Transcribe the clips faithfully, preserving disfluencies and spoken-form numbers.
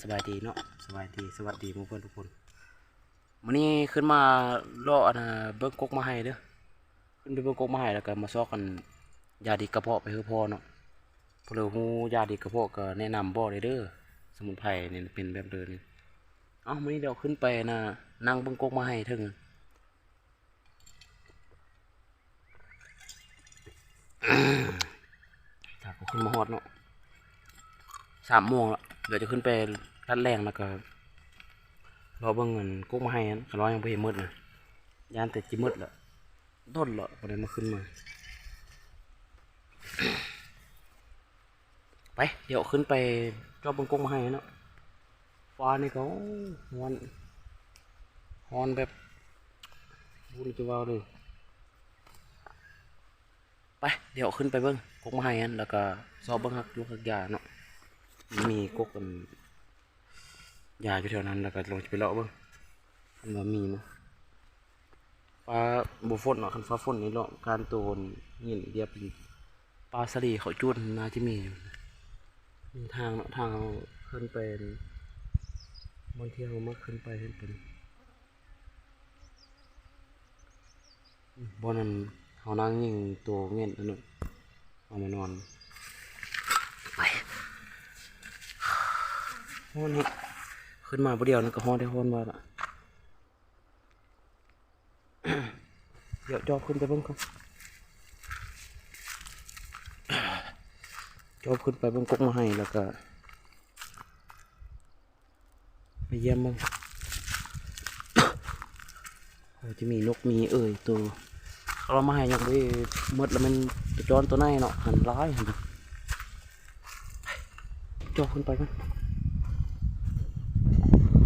สบายดีเนาะ สบายดี สวัสดีหมู่เพื่อนทุกคน มื้อนี้ขึ้นมาเลาะอันน่ะเบิ่งกกมาให้เด้อ ขึ้นไปเบิ่งกกมาให้แล้วก็มาซอกกันยาดีกระเพาะไปให้พ่อเนาะ ผู้ใดฮู้ยาดีกระเพาะก็แนะนำบอกได้เด้อ สมุนไพรนี่เป็นแบบเดิมนี่ เอ้า มื้อนี้เดี๋ยวขึ้นไปนะ นั่งเบิ่งกกมาให้เทิง ถ้าก็ขึ้นมาฮอดเนาะ สามโมงละ เดี๋ยวจะขึ้นไปลัดแหล่งแล้วก็ รอเบิ่งเงินกกมาให้อัน ก็รอยังบ่เห็นหมดนะ ย่านแต่จิหมดละ โดนละ บ่ได้มาขึ้นมา ไป เดี๋ยวขึ้นไปจอบเบิ่งกกมาให้เนาะ ฟ้านี่ก็ โอ้ ฮ้อน ฮ้อนแบบ บ่รู้จะเว้าเลย ไป เดี๋ยวขึ้นไปเบิ่งกกมาให้อัน แล้วก็ซอกเบิ่งฮักยูกฮักยาเนาะ มันมีกกอัน ยาอยู่แถวนั้น แล้วก็ลองจะไปเลาะเบิ่ง คันว่ามีนะ ฟ้าบ่ฝนเนาะ คันฟ้าฝนนี่เลาะ การโตนเห็นเดียบ ปลาสลีเขาจุดน่าจะมีอยู่ มีทางเนาะ ทางเฮาขึ้นไป บางทีเฮามักขึ้นไป ขึ้นไป บ่อนนั้นเฮานั่งยิงตัวเงินอันนั้น เอามานอน ไป ฮ้อนเนาะ ขึ้นมาผู้เดียวนั่นก็ฮ้อนได้ ฮ้อนว่าละ เดี๋ยวจอบขึ้นไปเบิ่งก่อน จอบขึ้นไปเบิ่งกกมาให้ แล้วก็ ไปเยี่ยมเบิ่ง โอ้ จะมีนกมีเอ่ยตัว เอามาให้ยังบ่หมดแล้ว มันจะจ้อนตัวไหนเนาะ หันหลายหัน จอบขึ้นไปก่อน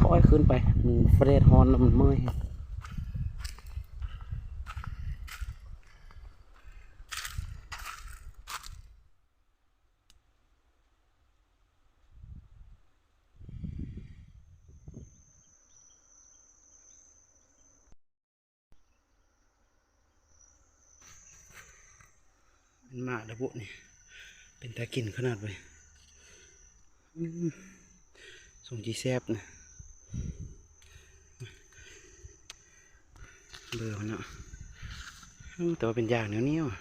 ค่อยขึ้นไป มันแดดฮ้อนแล้วมันเมื่อย มันมาแล้วบุนี่ เป็นตากินขนาดเว้ย อืม สงจีแซบนะ เบอร์มันเนาะ อืม แต่ว่าเป็นอย่างเหนียวๆอะ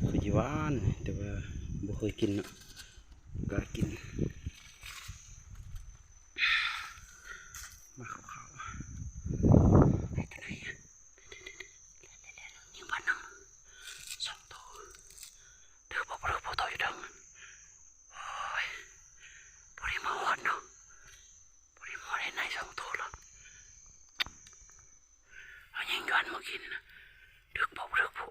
คือจีหวาน แต่ว่าบ่เคยกินเนาะ ก็กิน มาขาวๆ ไอ้ตัวไหนอะ ยิงบาดหนึ่ง สองตัว ถือบ่ ถือบ่ ตัวอยู่เทิง โอ้ย บ่ได้มาฮอดเนาะ บ่ได้มาฮอดไอ้นายสองตัวหรอก เอายิงย้อนเมื่อกี้นี่นะ ถือบ่ ถือบ่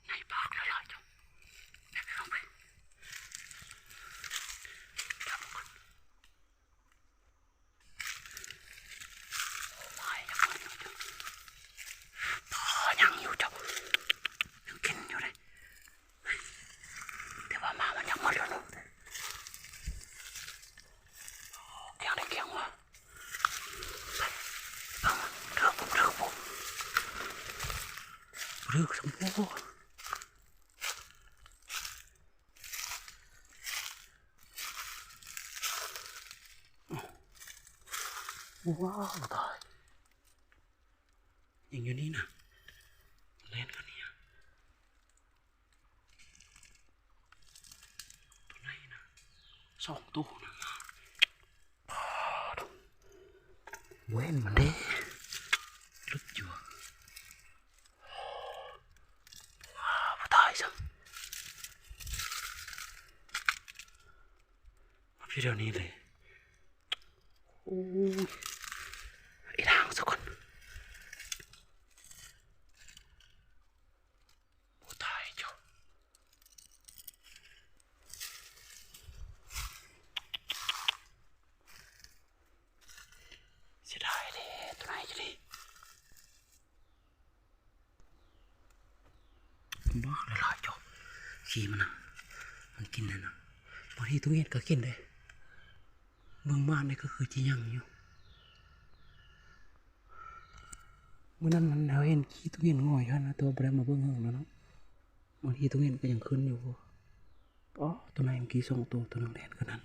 ในปากละลายจ้ะ แบกลงไป จับมันก่อน โอ้ย ยังอยู่จ้ะ พอยังอยู่จ้ะ ยังกินอยู่เลย แต่ว่าหมามันยังหมดแล้วเนาะ เกี่ยงได้เกี่ยงวะ เอามาเถอะผมเถอะผมเถอะสมบูรณ์ ว้าว ตาย ยังอยู่นี่นะ แล่นกันเนี่ย ตัวไหนนะ สองตัวนะ เว้นมันเด้ ลึกอยู่ ว้าว ตายซะ พี่เดี๋ยวนี้เลย โอ้ย ไอ้ทางสักคน โอ้ ตายจ้ะ เสียดายเลย ตัวไหนจะดี บ้า หลายๆ จอก ขี้มันนะ มันกินนั่นนะ บางทีตัวเงี้ยก็กินเลย เบิ่งบ้านนี่ก็คือจิยังอยู่ มื้อนั้นมัน เฮาเห็นขี้ตุ๊กเห็นง่อยอยู่หั่นนะ แต่ว่าบ่ได้มาเบิ่งเฮิงแล้วเนาะ บางทีตุ๊กเห็นก็ยังขึ้นอยู่ อ๋อ ตัวไหนเมื่อกี้สองตัว ตัวหนึ่งแล่นขึ้นหั่น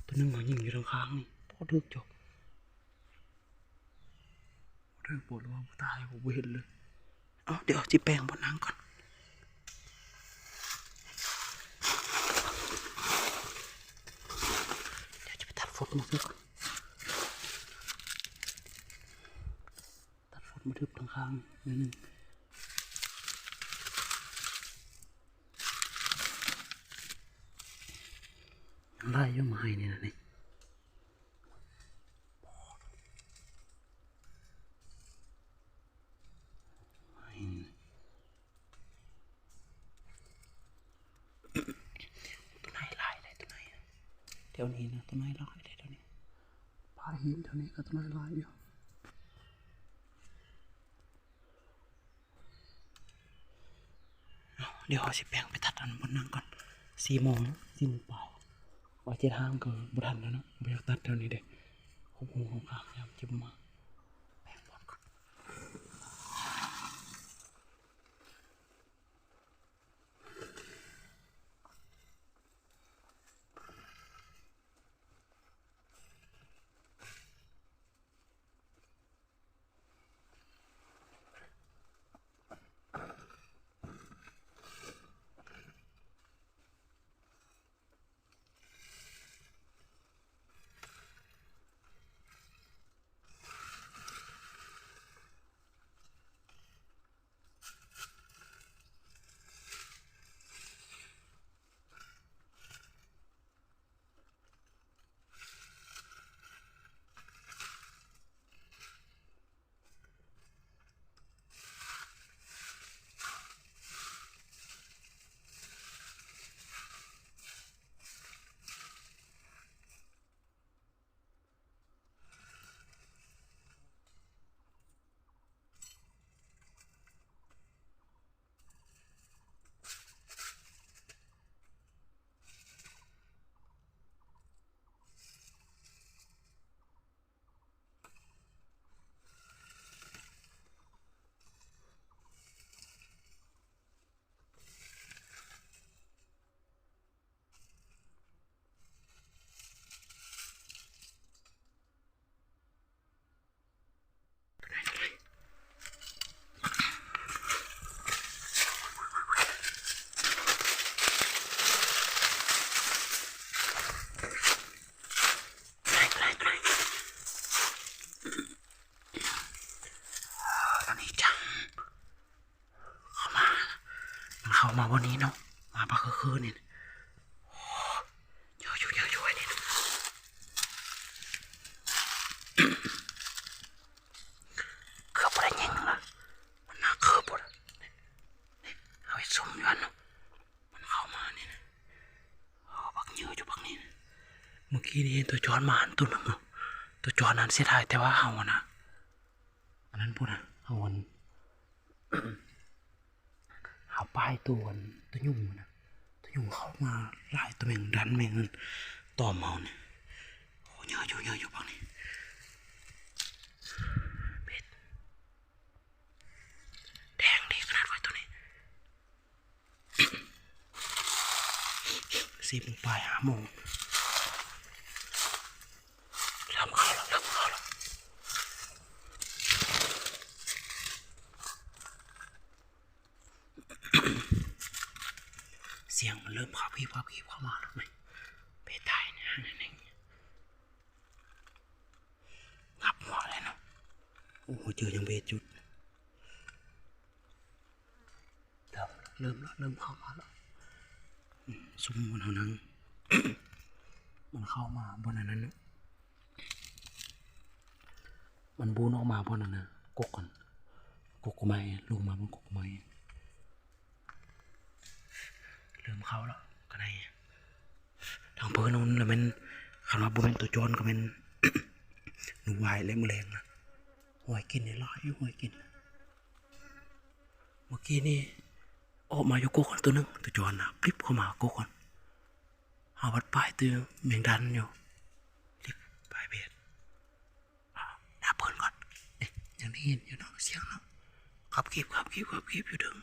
ตัวหนึ่งก็ยิงอยู่ทางข้างนี่ พอถืกจอก บ่ถืก บ่รู้ว่าบ่ตาย ผมบ่เห็นเลย เอ้า เดี๋ยวสิแปลงบ่อนนั่งก่อน เดี๋ยวจะไปตัดฟดมาซะก่อน ตัดฟดมาทึบทางข้างนิดนึง ยังไล่อยู่ไม้นี่นะนี่ ไม้นี่ ตัวไหนหลายเลย ตัวไหนอะ แถวนี้นะ ตัวไหนหลายเลย แถวนี้ ป่าหินแถวนี้ก็ตัวไหนหลายอยู่ เอ้า เดี๋ยวเฮาสิแปลงไปตัดอันบนนั่งก่อน สี่โมง สี่โมงปลาย ว่าเจ็ดห้างก็บ่ทันแล้วเนาะ บ่อยากตัดแถวนี้เด้ หกโมง หกโมงครึ่ง ยามจะมา แปลงบอนก่อนอันนี้จัง เข้ามา มันเข้ามาวันนี้เนาะ มาปะคือคืนนี่ โอ้ เยอะอยู่ เยอะอยู่ไอ้นี่นะ เกือบบ่ได้ยิงละ มันมาเกือบบ่ละ นี่ เอาไอ้ซุ่มอยู่หั่นเนาะ มันเข้ามานี่นะ โอ้ บักเยอะอยู่บักนี่นะ เมื่อกี้นี่ตัวจรมาหั่นตัวหนึ่งเนาะ ตัวจรนั้นเสียดาย แต่ว่าเฮาอะนะ อันนั้นพูดนะ เฮาอัน เฮาป้ายตัวอัน ตัวยุงนะ ตัวยุงเข้ามาหลาย ตัวแมงดันแมงตอมเฮาเนี่ย โอ้ เยอะอยู่ เยอะอยู่บักนี่ เบ็ด แดงดีขนาดไว้ตัวนี้ สี่โมงปลาย ห้าโมง เริ่มเข้าแล้ว เริ่มเข้าแล้ว เสียงมันเริ่มพาบพีบพาบพีบเข้ามาแล้วไหม ไปถ่ายเนี่ย นั่นเอง งับหัวเลยเนาะ โอ้โห เจอยังเบสจุด เริ่ม เริ่มแล้ว เริ่มเข้ามาแล้ว อืม ซุ่มมันเอานัง มันเข้ามาบนอันนั้นเนาะ มันบูนออกมาบนอันนั้น กกกัน กกไม้ ลงมาบนกกไม้ เริ่มเข้าแล้ว ก็ได้ ทางเพิ่นนั่นละแม่น คันว่าบ่แม่นตัวจรก็แม่น หนูวายและแมลงนะ หอยกินนี่หลายอยู่ หอยกิน เมื่อกี้นี่ ออกมาอยู่กกกันตัวหนึ่ง ตัวจรนะ ปลิบเข้ามากกกัน หาวัดป้ายตัวแมงดันอยู่ ปลิบป้ายเบส อ่า ดับเพิ่นก่อน เอ๊ะ ยังได้ยินอยู่เนาะ เสียงเนาะ ขับขีบขับขีบขับขีบอยู่เทิง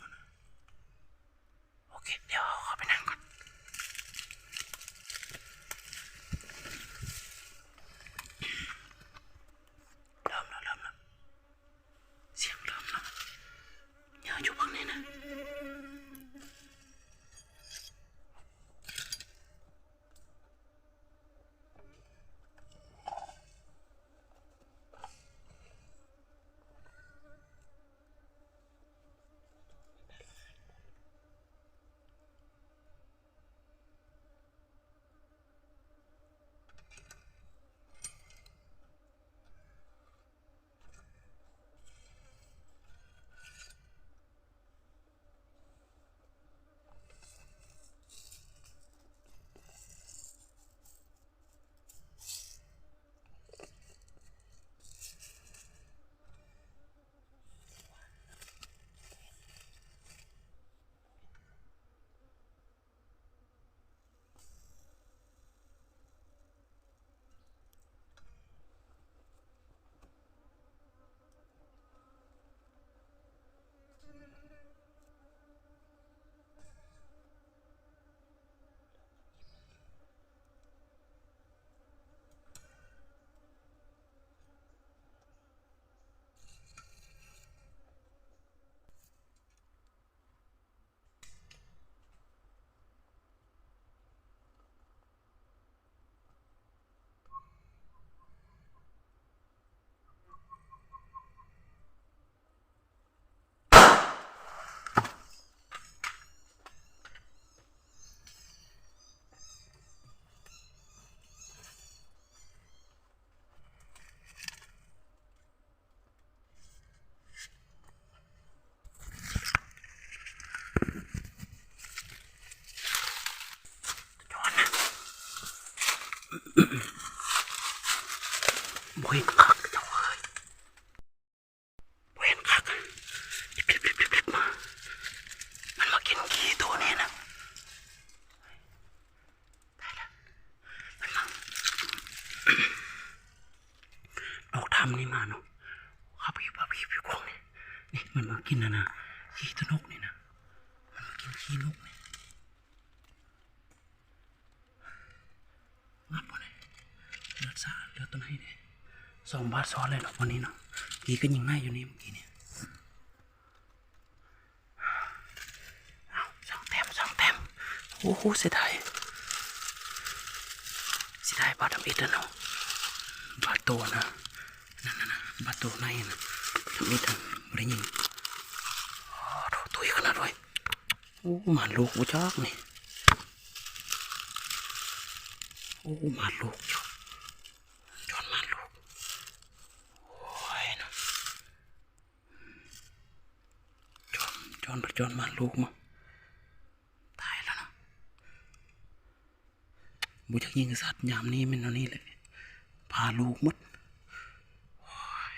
โอเค เดี๋ยวเอาเข้าไปนั่งก่อน เริ่มแล้ว เริ่มแล้ว เสียงเริ่มแล้ว อย่าอยู่พักนี้นะ บ่เห็นคักเจ้าเอ้ย บ่เห็นคัก ลิบๆๆๆ มา มันมากินขี้ตัวนี้นะ ตายละ มันมา ออกถ้ำนี่มาเนาะ ขับขีบขับขีบอยู่กองนี่ นี่มันมากินนะนะ ขี้ตัวนกนี่นะ มันมากินขี้นกนี่ งับบ่ได้ เลือดสาด เลือดตัวไหนเนี่ย สองบาทซ้อนเลยเนาะวันนี้เนาะ กี้ก็ยิงง่ายอยู่นี่เมื่อกี้เนี่ย เอา สองแต้ม สองแต้ม โอ้โห เสียดาย เสียดายบาททำอิดนะเนาะ บาทโตนะ นั่นน่ะนะ บาทโตในนะ ทำอิดนะ บ่ได้ยิง โอ้โห ตุยขนาดเลย โอ้ หมานลูกบ่จักนี่ โอ้ หมานลูก จอนหมานลูก โอ้ยเนาะ จอน จอน จอนหมานลูกมา ตายแล้วเนาะ บ่จักยิงสัตว์ยามนี้แม่นแนวนี้แหละ พาลูกหมด โอ้ย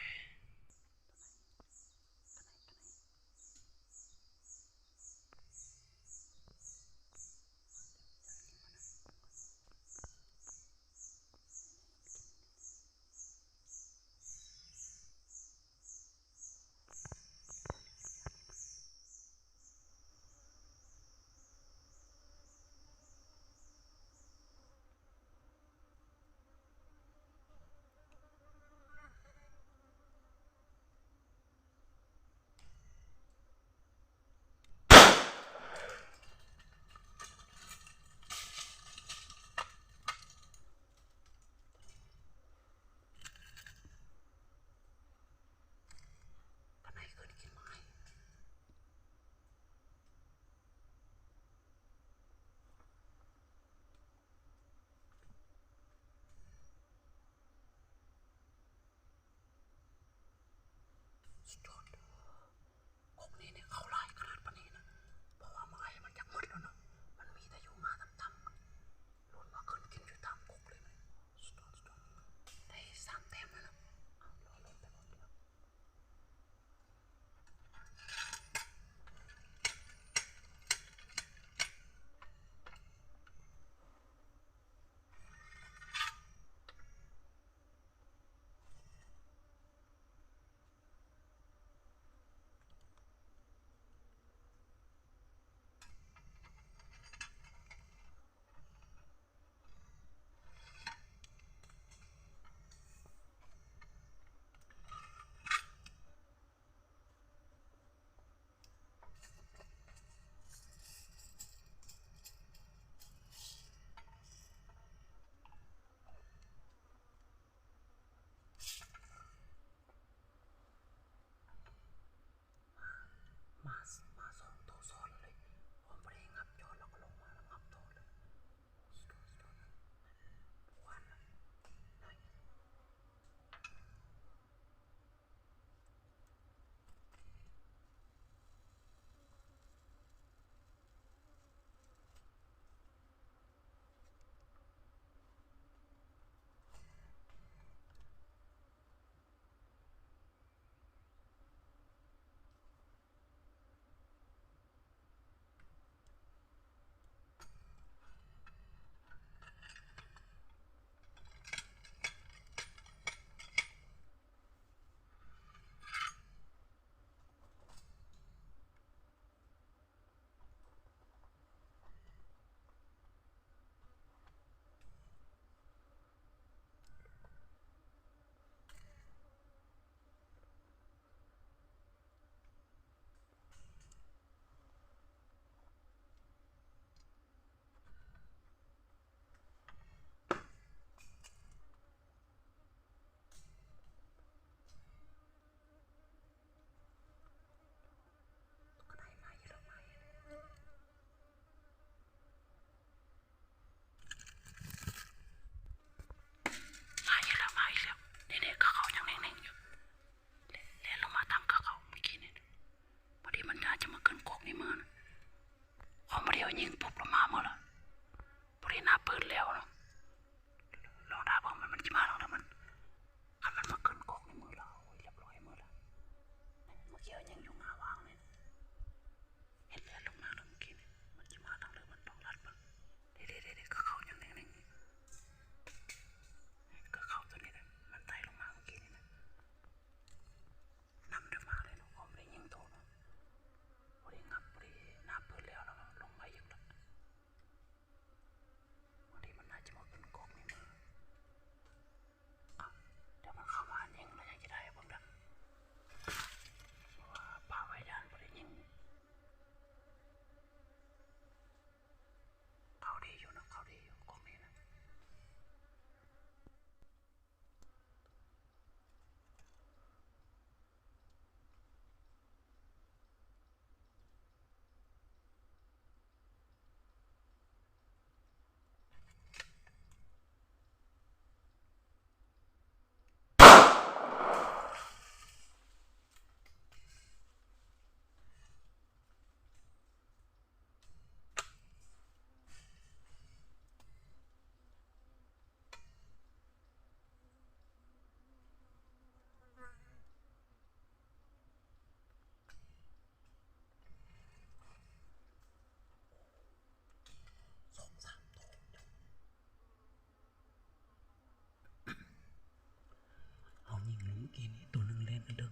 กี้นี้ตัวหนึ่งเล่นมันเด้อ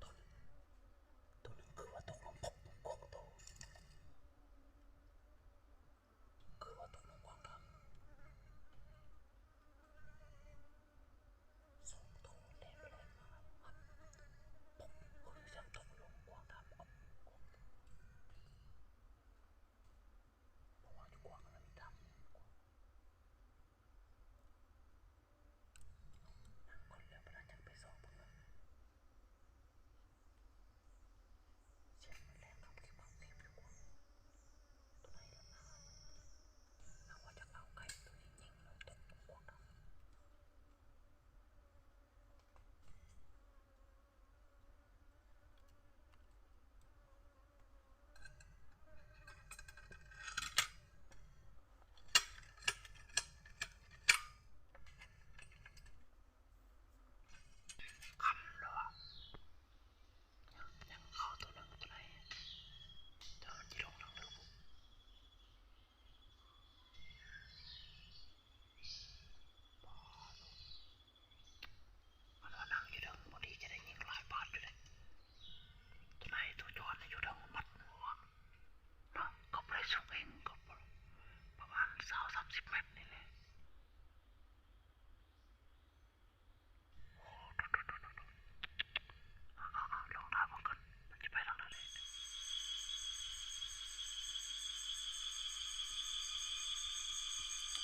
ตัวหนึ่ง ตัวหนึ่งคือว่าตกลงพบกวางโต คือว่าตกลงกวางดำ สองตัวเล่นไปเล่นมา ปุ๊บ คือจะตกลงกวางดำ เพราะว่าอยู่กวางมันมีดำ นั่งก่อนแล้วพระจังไปสอบเบิ่งเนาะ เสียงมันแรงครับ เก็บเอาเก็บอยู่กวาง ตัวไหนเดี๋ยวมา เอาว่าจะเอาไก่ตัวนี้ยิงแล้วตกกวางดำ คำรอ ยังเข้าตัวหนึ่งตัวไหน เดี๋ยวมันจะลงทางเดิม มันว่านั่งอยู่เทิง บางทีจะได้ยิงหลายบาทอยู่เลย ตัวไหนตัวจรอยู่เทิงมัดหัว เนาะ ก็บ่ได้สูงเอง ก็ประมาณซาวสามสิบเมตรนี่แหละ โอ้ โดด โดด โดด โดด เอา เอา เอา ลองทางมันก่อน มันจะไปทางไหนเลย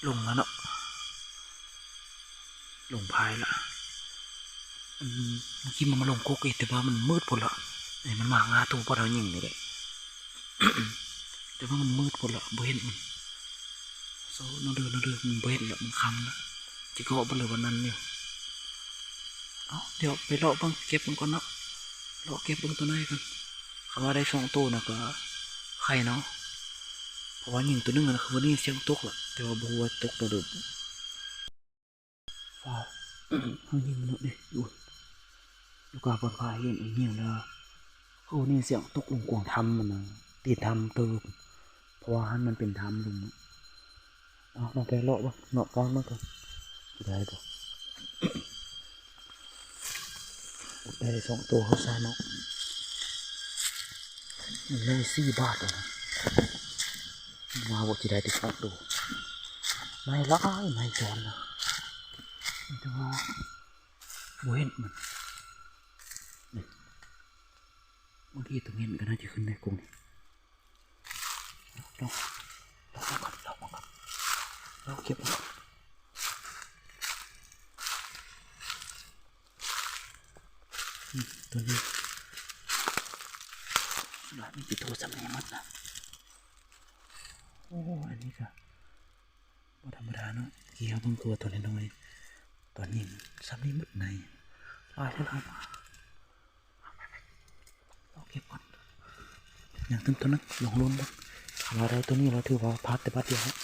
ลงแล้วเนาะ ลงพายละ อืม เมื่อกี้มันมาลงกกอีก แต่ว่ามันมืดพุ้นละ ไอ้มันมาหาตัวพวกเรายิงนี่แหละ แต่ว่ามันมืดพุ้นละ บ่เห็นมัน โซ่ เนาะเด้อ เนาะเด้อ มันบ่เห็นละ มันค่ำละ จิเกาะบ่เลยวันนั้นอยู่ เอ้า เดี๋ยวไปเลาะเบิ่ง เก็บมันก่อนเนาะ เลาะเก็บเบิ่งตัวไหนก่อน คันว่าได้สองตัวน่ะก็ไข่เนาะ เพราะว่ายิงตัวหนึ่งน่ะคือว่าได้ยินเสียงตกละ แต่ว่าบ่ฮู้ว่าตกตัวเดิม ฟ้าว เฮายิงมันเนาะเด้ อยู่ อยู่กลางป่อนฟ้าเห็นอีหยังเด้อ คือว่าได้ยินเสียงตกลงกวางถ้ำมันนะ ตีนถ้ำเติบ เพราะว่าหั้นมันเป็นถ้ำลงเนาะ เอาลองไปเลาะเบิ่ง เลาะก้อนมันก่อน สิได้บ่ ได้สองตัวเฮาซะเนาะ มันได้สี่บาทแล้วนะ ว่าบ่สิได้แต่สองตัว ไม้หลาย ไม้จรนะ แต่ว่าบ่เห็นมัน นี่ บางทีตรงนี้มันก็น่าจะขึ้นได้กรงนี่ ลอง ลองมาก่อน ลองมาก่อน ลองเก็บมาก่อน อืม ตัวนี้ หลาย มีกี่ตัว สำเร็จหมดนะ โอ้ อันนี้ก็บ่ธรรมดาเนาะ เกี่ยวเบิ่งตัว ตัวน้อยๆ ตอนนี้มันสำเร็จหมดใน หลายแล้ว หลายมาก เอาเก็บก่อน ยังตึงตัวนึง ลองลุ้นเบิ่ง ถ้าว่าได้ตัวนี้แล้วถือว่าพลาดแต่บาทเดียวแล้ว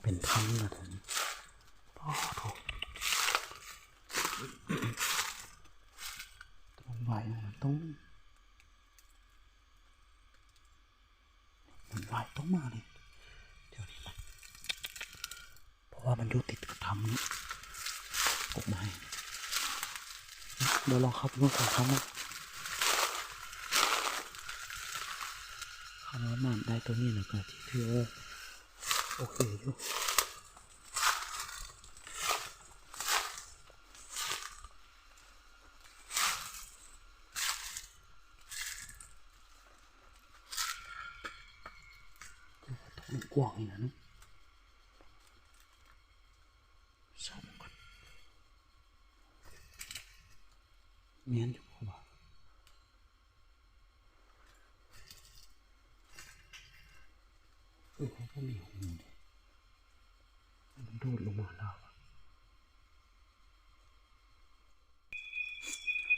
เป็นถ้ำนะตรงนี้ โอ้โห ตรงไหวนะ ตรง มันว่ายตรงมาเลย เดี๋ยวนี้นะ เพราะว่ามันอยู่ติดกับถ้ำนี่ กกไม้ เดี๋ยวลองเข้าไปเบิ่งของถ้ำนะ คันว่ามันได้ตัวนี้นะก็ถือว่าโอเคอยู่ ตกมันกว้างนี่นะเนาะ ซ่อมก่อน แม่นอยู่บ่วะ เออ เขาก็มีหูนี่ มันโดดลงมาแล้วอะ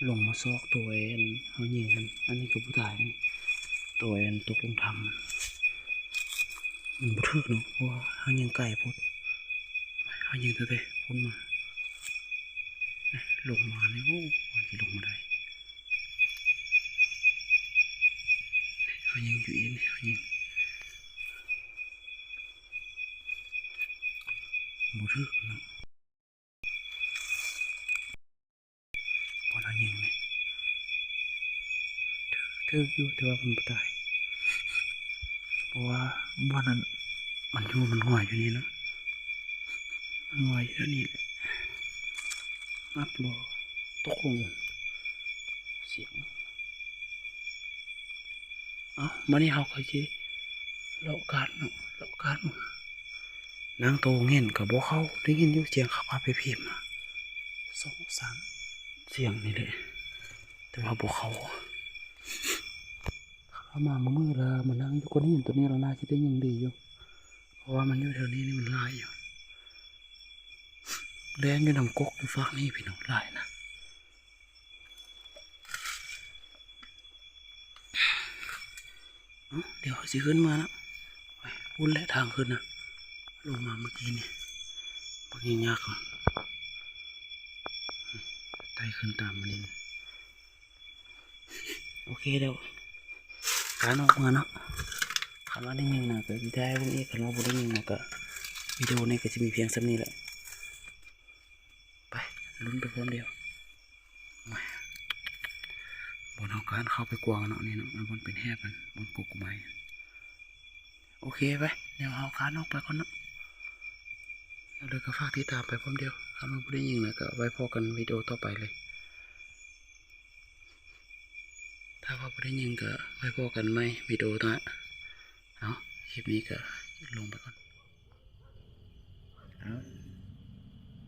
ลงมาซอกตัวเอง เฮายิงกัน อันนี้ก็ผู้ตายนี่ ตัวเองตกลงถ้ำ มันบ่ถืกเนาะ เพราะว่าเฮายิงไกลโพด เฮายิงตั้งแต่พุ้นมา ลงมานี่ โอ้ ก่อนสิลงมาได้ เฮายิงอยู่อีกนี่ เฮายิง บ่ถืกเนาะ บ่อนเฮายิงนี่ ถืก ถืกอยู่ แต่ว่ามันบ่ตาย เพราะว่าบ่อนนั้นมันอยู่ มันง่อยอยู่นี่เนาะ มันง่อยอยู่นี่แหละ งับโล ตกลง เสียง เอ้า มานี่เฮาก็สิเลาะกาดเนาะ เลาะกาดมา นางโตเห็นก็บ่เข้า ได้ยินอยู่เสียงเขาพาไปพิมพ์อะ สองสามเสียงนี่แหละ แต่ว่าบ่เข้า เขามามื้อละมานั่งอยู่ก้อนหินตัวนี้แล้วน่าสิได้ยินดีอยู่ เพราะว่ามันอยู่แถวนี้นี่มันหลายอยู่ แล่นอยู่นำกกอยู่ฟากนี่พี่น้อง หลายนะ เอ้า เดี๋ยวสิขึ้นมานะ ไป พุ่นแหละทางขึ้นนะ ลงมาเมื่อกี้นี่ บักยากๆ ไต่ขึ้นตามมานี่ โอเค เดี๋ยว กาดออกมาเนาะ คันว่าได้ยินนะก็สิถ่ายให้เบิ่งอีก คันว่าบ่ได้ยินนะก็ วิดีโอนี้ก็สิมีเพียงส่ำนี้แหละ ไป ลุ้นไปพร้อมเดียว บ่อนเฮากาดเข้าไปกว้างเนาะนี่เนาะ มันเป็นแฮบมัน บ่อนกกไม้ โอเคไป เดี๋ยวเฮากาดออกไปก่อนเนาะ แล้วเดี๋ยวก็ฝากติดตามไปพร้อมเดียว คันว่าบ่ได้ยินนะก็ไว้พ้อกันวิดีโอต่อไปเลย ถ้าว่าบ่ได้ยินก็ไว้พ้อกันใหม่วิดีโอหน้า เอา คลิปนี้ก็ลงไปก่อน เอา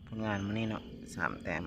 ผลงานมื้อนี้เนาะ สามแต้ม